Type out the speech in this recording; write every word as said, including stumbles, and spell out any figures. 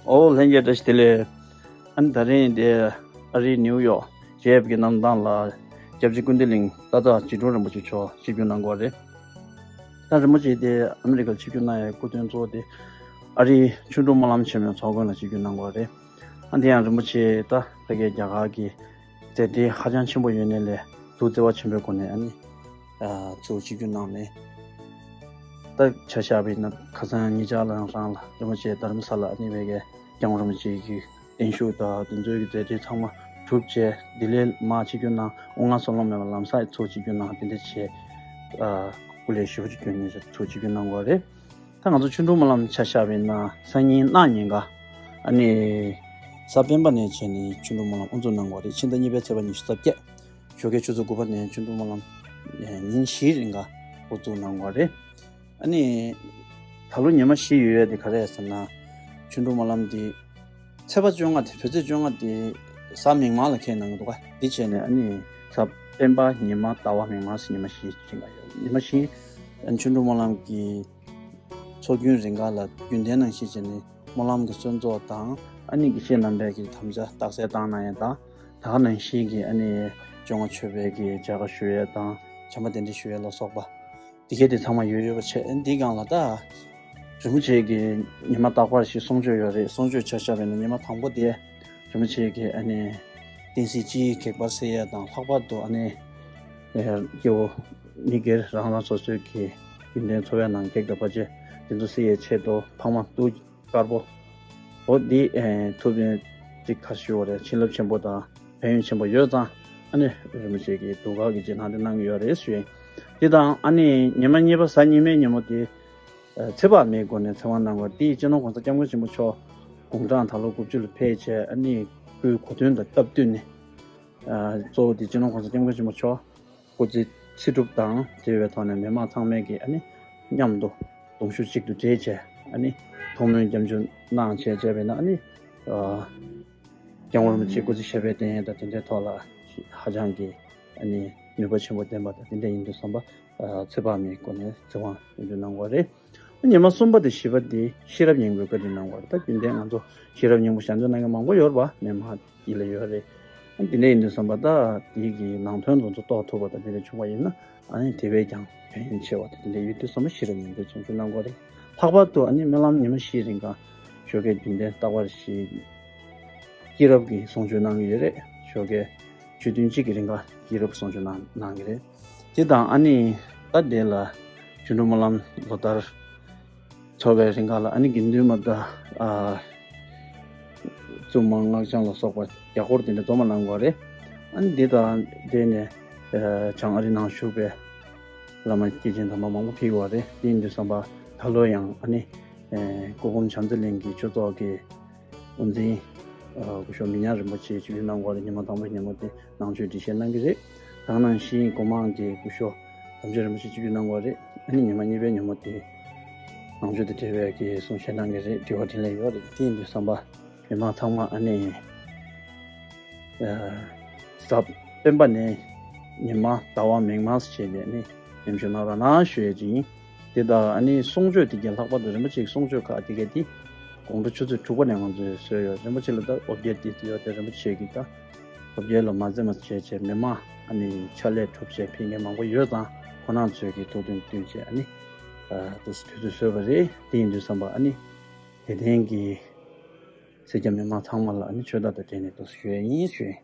ཨོ་ལྷན་རྒྱས་བཀྲ་ཤིས་བདེ་ལེགས། ཨ་ནི་ད་རིང་དེ་ཨ་རིའི་ནིའུ་ཡོག་ཇེ་ཨེབ་ཀྱི་གནམ་ཐང་ལ་སྐྱབས་རྗེ་ཀུན་བདེ་གླིང་ཏཱ་ཏཱ་འཇིགས་དྲུང་རིན་པོ་ཆེ་མཆོག་ཆིབས་བསྒྱུར་གནང་དགོས་རེད། ད་རིན་པོ་ཆེ་དེ་ཨ་མི་རི་ཀར་ཆིབས་བསྒྱུར་གནང་ཡའི་སྐུ་དོན་གཙོ་བོ་དེ་ཨ་རིའི་ཆོ་འཕྲུལ་སྨོན་ལམ་ཆེན་མོའི་ཚོགས་མགོན་ལ་ཆིབས་བསྒྱུར་གནང་དགོས་རེད། ཨ་དེ་ཡང་རིན་པོ་ཆེ་ད་ཕ་གིའི་རྒྱ་གར་གྱི་མཛད་བྲེལ་ཧ་ཅང་ཆེན་པོ་ཡོད་ནའི་ལས་ཐུགས་བརྩེ་བ་ཆེན་པོའི་སྒོ་ནས་ཨ་ནི་ཨ་ཚུར་ཆིབས་བསྒྱུར་གནང་ནས། ད་ཆ་བཞག་པ་ཡིན་ན་ཁ་སང་ཉེ་ཆར་ལ་རང་ལ་རིན་པོ་ཆེ་རྡ་རམ་ས་ལ་ཨ་ནི་ཕ་གིའི་སྐྱབས་མགོན་རིན་པོ་ཆེ་གི་བརྟན་བཞུགས་དང་དེ་ཚོའི་གི་མཛད་བྲེལ་ཚང་མ་གྲུབ་བྱས་ལྡི་ལིར་མར་ཆིབས་བསྒྱུར་གནང་། དབུ་མངའ་སོལ་ལོང་མེད་པར་ལམ་སང་ཚུར་ཆིབས་བསྒྱུར་གནང་། དེ་འདྲ་བྱས། ཨ་སྐུ་ལས་ཞེ་པོ་ཅིག་སྐྱོན་ནས་ཚུར་ཆིབས་བསྒྱུར་གནང་དགོས་རེད། ད་ང་ཚོ་ཆོ་འཕྲུལ་སྨོན་ལམ་ཆ་བཞག་པ་ཡིན་ན་སང་ཉིན་གནངས་ཉིན་ཀ་ཨ་ནི་གཟའ་སྤེན་པ་ནས་བྱས་ནས་ཆོ་འཕྲུལ་སྨོན་ལམ་དབུ་འཛུགས་གནང་དགོས་རེད། ཕྱི་ཟླ་གཉིས་པའི་ཚེས་པ་ཉི་ཤུ་རྩ་བརྒྱད། ཞོགས་ཀའི་ཆུ་ཚོད་དགུ་པ་ནས་ཆོ་འཕྲུལ་སྨོན་ལམ་ཉིན་བཞིའི་རིང་ག་འགོ་འཛུགས་གནང་དགོས་རེད། ཨ་ནི་ད་ལོ་ཉི་མ་བཞི་ཡོད་ཡ་དེ་ག་རེ་ཟེར་ན། ཆོ་འཕྲུལ་སྨོན་ལམ་འདི་ཚེས་པ་བཅོ་ལྔ་དེ་བོད་ཚེས་བཅོ་ལྔ་དེ་གཟའ་མིག་དམར་ལ་འཁེལ་གནང་གི་འདུག་ག་འདི་བྱས་ནས་ཨ་ནི་གཟའ་སྤེན་པ་ཉི་མ་ཟླ་བ་མིག་དམར་ཟེར་ཉི་མ་བཞི་ཅིག་ག་ཡོད། ཉི་མ་བཞི་ཨ་ནི་ཆོ་འཕྲུལ་སྨོན་ལམ་གྱི་ཚོགས་རྒྱུན་རིང་ག་ལ་རྒྱུན་ལྡན་ནང་བཞིན་བྱས་ནས་སྨོན་ལམ་གྱི་གསོལ་ཚོགས་དང་ཨ་ནི་དགེ་བཤེས་རྣམ་པས་ཀྱི་དམ་བཅའ་རྟགས་གསལ་བཏང་གནང་ཡ་དང་། ད་ག་ནང་བཞིན་གྱི་ཨ་ནི་བཅོ་ལྔ་མཆོད་པའི་གི་མཇལ་ཁ་ཞུ་ཡས་དང་བྱམས་པ་གདན་འདྲེན་ཞུ་ཡས་ལ་སོགས་པ་དེ་གས་དེ་ཚང་མ་ཡོད་ཡོད་པ་བྱས། འདི་སྒང་ལ་ད་རིན་པོ་ཆེ་གི་ཉི་མ་རྟག་པར་ཞིག་གསུང་ཆོས་ཡོད་རེད། གསུང་ཆོས་ཆ་བཞག་པ་ཡིན་ན་ཉི་མ་དང་པོ་དེ་རིན་པོ་ཆེ་གི་ཨ་ནི་བསྟན་སྲིད་སྤྱིའི་གེགས་བར་སེལ་ཡས་དང་། ལྷག་པར་དུ་ཨ་ནི་ཨེ་སྐྱེ་བོ་མི་སྒེར་རང་རང་སོ་སོའི་གི་རྒྱུན་ལྡན་འཚོ་བའི་ནང་གེགས་དང་བར་ཆད་དེ་ཚོ་སེལ་ཡས་ཆེད་དུ་འཕགས་མ་ཏུ་དཀར་པོ། འོ་འདི་ཨེ་ཐུབ་པའི་ཅིག་ཁ་ཞུ་བ་རེད། བྱིན་རླབས་ཆེན་པོ་དང་ཕན་ཡོན་ཆེན་པོ་ཡོད་ཙང་ཨ་ནི་རིན་པོ་ཆེ་གིས་གདུགས་དཀར་གྱི་རྗེས་གནང་དེ་གནང་གི་ཡོད་རེད་ཞུ་ཡིན། འདི་དང་ཨ་ནི་ཉི་མ་གཉིས་པ་གཟའ་ཉི་མའི་ཉིན་མོ་དེ་ཨ་ཚེ་དཔག་མེད་སྒོ་ནས་ཚེ་དབང་གནང་བ་དེ་སྤྱི་ནོར་༸གོང་ས་༸སྐྱབས་མགོན་ཆེན་པོ་མཆོག་དགུང་གྲངས་ད་ལོ་དགུ་བཅུ་ལ་ཕེབས་བྱས། ཨ་ནི་སྐུའི་གོ་སྟོན་དང་སྟབས་བསྟུན་ནས་ཨ་གཙོ་བོ་དེ་སྤྱི་ནོར་༸གོང་ས་༸སྐྱབས་མགོན་ཆེན་པོ་མཆོག་སྐུ་ཚེ་ཚེ་སྒྲུབ་དང་འབྲེལ་བའི་ཐོག་ནས་མི་མང་ཚང་མས་ཀྱིས་ཨ་ནི་མཉམ་དུ་གདུང་ཤུགས་གཅིག་ཏུ་སྒྲིལ་བྱས་ཨ་ནི་ཐུགས་སྨོན་སྐྱབས་འཇུག་གནང་བྱས་བྱས་པས་ན་ཨ་ནི་ཨ་སྐྱབས་མགོན་རིན་པོ་ཆེ་སྐུ་ཚེ་ཞབས་པད་བརྟན་ཡས་དང་དེ་འདྲའི་ཐོག་ལ་ཧ་ཅང་གི་ཨ་ནི་ནུས་པ་ཆེན་པོ་ལྡན་པ་དང་དེ་འདྲ་ཡིན་དུས་ཙམ་པ་ཨ་ཚེ་དཔག་མེད་སྒོ་ནས་ཚེ་དབང་སྐྱབས་འཇུག་གནང་དགོས་རེད། ཉི་མ་གསུམ་པ་དང་བཞི་པ་དེ་ཤེས་རབ་སྙིང་པོའི་བཀའ་དྲིན་གནང་བར། ད་རྒྱུན་ལྡན་ང་ཚོ་ཤེས་རབ་སྙིང་པོ་ཞལ་འདོན་གནང་མཁན་མང་པོ་ཡོད་རེད་པ། མི་མང་དཀྱིལ་ལ་ཡོད་རེད། ཨ་དེ་འདྲ་ཡིན་དུས་ཙམ་པ་ད་དེ་གི་ནང་དོན་དེ་ཚོ་རྟོགས་ཐུབ་པ་དང་དེ་འདྲ་བྱུང་བ་ཡིན་ན་ཨ་ནི་དེ་བས་ཀྱང་ཕན་ཡོན་ཆེ་བ་དང་དེ་འདྲ་ཡོད་དུས་ཙམ་པ་ཤེས་རབ་སྙིང་པོའི་གསུང་ཆོས་གནང་དགོས་རེད། ལྷག་པར་དུ་ཨ་ནི་སྨོན་ལམ་ཉི་མ་བཞིའི་རིང་ག་ཞོགས་ཀའི་རྒྱུན་ལྡན་རྟག་པར་ཞིག་སྐྱེས་རབས་ཀྱི་གསུང་ཆོས་གནང་གི་ཡོད་རེད། ཞོགས་ཀའི་ཆོས་ཐུན་གཅིག་གི་རིང་ག་སྐྱེས་རབས་གསུང་ཆོས་གནང་གནང་གི་རེད། དེ་དང་ཨ་ནི་ད་དེ་ལ་ཆོ་འཕྲུལ་སྨོན་ལམ་ལོ་ལྟར་འཚོགས་པའི་རིང་ག་ལ་ཨ་ནི་དགེ་འདུན་མ་ད་ཨ་བཙུན་མ་སྔགས་འཆང་ལ་སོགས་པ་བརྒྱ་སྐོར་དེ་འདྲ་འཛོམས་མ་གནང་དགོས་རེད། ཨ་ནི་དེ་དང་དེ་ནས་ཨ་བྱང་ཨ་རི་ནང་བཞུགས་པའི་བླ་མ་སྐྱེས་ཆེན་དམ་པ་མང་པོ་ཕེབས་ཀྱི་ཡོད་རེད། དེ་ཡིན་དུས་ཙམ་པ་ད་ལོ་ཡང་ཨ་ནི་ཨ་སྐུ་འབུམ་བྱམས་བརྩེ་གླིང་གི་ཆོས་ཚོགས་ཀྱི་དབུ་འཛིན་ཨ་སྐུ་ཞབས་མི་ཉག་རིན་པོ་ཆེ་ཆིབས་བསྒྱུར་གནང་དགོས་རེད། ཉི་མ་དང་པོའི་ཉིན་མོ་དེ་ནང་ཆོས་འགྲེལ་བཤད་གནང་གི་རེད། ད་ག་ནང་བཞིན་སྒོ་མང་གི་སྐུ་ཞབས་དམ་ཆོས་རིན་པོ་ཆེ་ཆིབས་བསྒྱུར་གནང་དགོས་རེད། ཨ་ནི་ཉི་མ་གཉིས་པའི་ཉིན་མོ་དེ་ནང་ཆོས་དང་འབྲེལ་བའི་གི་གསུང་བཤད་གནང་གི་རེད། དྲི་བ་དྲིས་ལན་ཡོད་རེད། དེ་ཡིན་དུས་ཙམ་པ་མི་མང་ཚང་མ་ཨ་ནི་ཨ་གཟའ་སྤེན་པ་ནས་ཉི་མ་ཟླ་བ་མིག་དམར་བྱས་ནས་ཨ་ནི་མཉམ་ཞུགས་གནང་རོགས་གནང་ཞུ་ཡས་ཅིག་ཡིན། དེ་དང་ཨ་ནི་གསུང་ཆོས་དེ་གའི་ལྷག་པར་དུ་རིན་པོ་ཆེའི་གསུང་ཆོས་ཁག་དེ་གའི་དེ་དགོང་དྲོ་ཆུ་ཚོད་དྲུག་པ་ནས་ང་ཚོས་བཟོས་ཡོད། རིན་པོ་ཆེ་ལ་ད་འོ་བརྒྱལ་དེ་ཡོད་དེ་རིན་པོ་ཆེ་གིས་ད་འོ་བརྒྱལ་ལ་མ་འཛེམ་མ་བྱས་བྱས་མི་མང་ཨ་ནི་ཕྱག་ལས་གྲུབ་བྱས་ཕེབས་མཁན་མང་པོ་ཡོད་ཙང་ཁོང་རྣམ་ཚོས་ཀྱི་ཐུགས་མཐུན་བསྟུན་བྱས་ཨ་ནི་ཨ་དུས་སུ་དུས་ཚོད་བཟོས་པ་རེད། དེ་ཡིན་དུས་ཙམ་པ་ཨ་ནི་དད་ལྡན་གྱི་སེར་སྐྱ་མི་མང་ཚང་མ་ལ་ཨ་ནི་ཆོས་བདག་དང་འབྲེལ་ནས་དུས་སུ་ཞུ་ཡས་ཡིན་ཞུ་ཡིན།